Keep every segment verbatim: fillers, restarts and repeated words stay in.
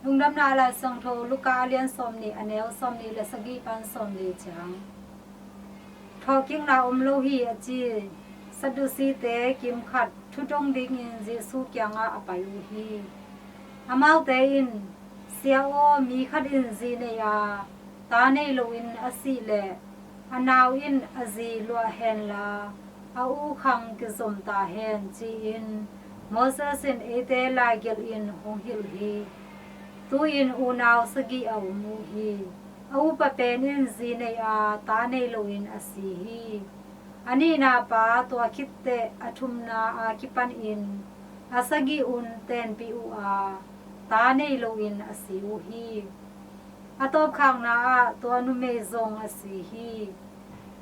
Lungdamna Lai Siangtho Luka a lian sawmnih, a neu sawmnih le sagih pan sawmli ciang. Thawhkikna om lo hi, a ci Sadducite kim khat thu dong dingin Jesu kiangah a pai uh hi. Amaute in, "Sia aw, mi khat in zi nei a, ta nei loin a sih leh a nau in a zi luah henla, a u khang kizom ta hen," ci-in Moses in eite laigelh in hong hilh hi. Tu-in unau sagih a om uh hi. A upa pen in zi nei a, ta nei loin a si hi. A nihna pa tua khit teh a thumna a kipanin a sagih un tenpih uh a, ta nei loin a si uh hi. A tawpkhakna ah tua numei zong a si hi.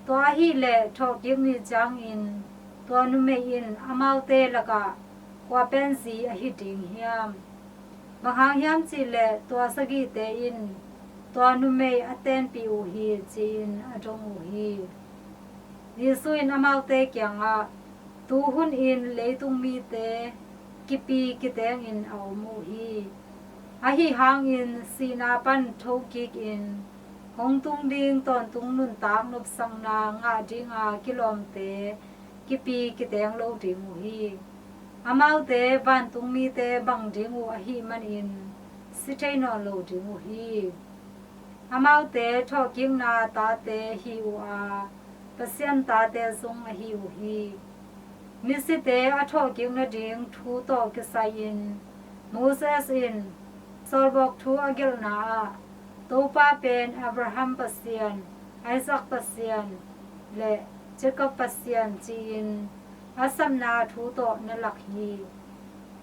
Tua ahih leh thawhkik ni ciangin tua numei in amaute lakah kua pen zi ahi ding hiam? Bang hang hiam cih leh tua sagihte in tua numei a tenpih uh hi, ci-in a dong uh hi. Jesu in amaute kiangah, "Tu hun in leitung mite kipi kitengin a om uh hi. Ahi hangin sihna pan thokikin hong tung ding tawntung nuntak nopsakna ngah dinga kilawmte kipi kiteng lo ding uh hi. Amaute vantung mite bang ding uh ahih manin si thei nawn lo ding uh hi. Amaute thawhkikna tate hi uh a, Pasian tate zong ahi uh hi. Misite a thawhkik nading thu tawh kisai-in Moses in sawlbawk thu a gelhna ah, 'Topa pen Abraham Pasian, Isaac Pasian le Jacob Pasian,' ci-in a sapna thu tawh na lak hi.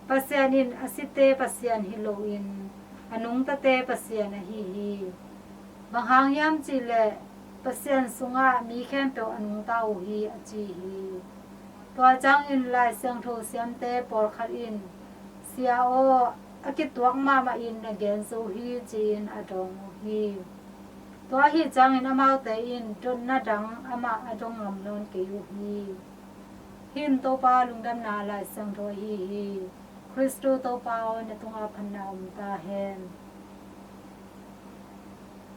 Pasian in a site Pasian hi loin a nungtate Pasian ahi hi. Bang hang hiam cih leh Pasian sungah mi khempeuh a nungta uh hi," a ci hi. Tua ciangin Lai Siangtho siamte pawlkhat in, "Sia aw, a kituak mahmah in na gen zo hi," ci-in a dawng uh hi. Tua ahih ciangin amaute in dotna dang amah a dong ngam nawn kei uh hi. Hih in Topa Lungdamna Lai Siangtho ahi hi. Khristu Topa aw, na tungah phatna om ta hen.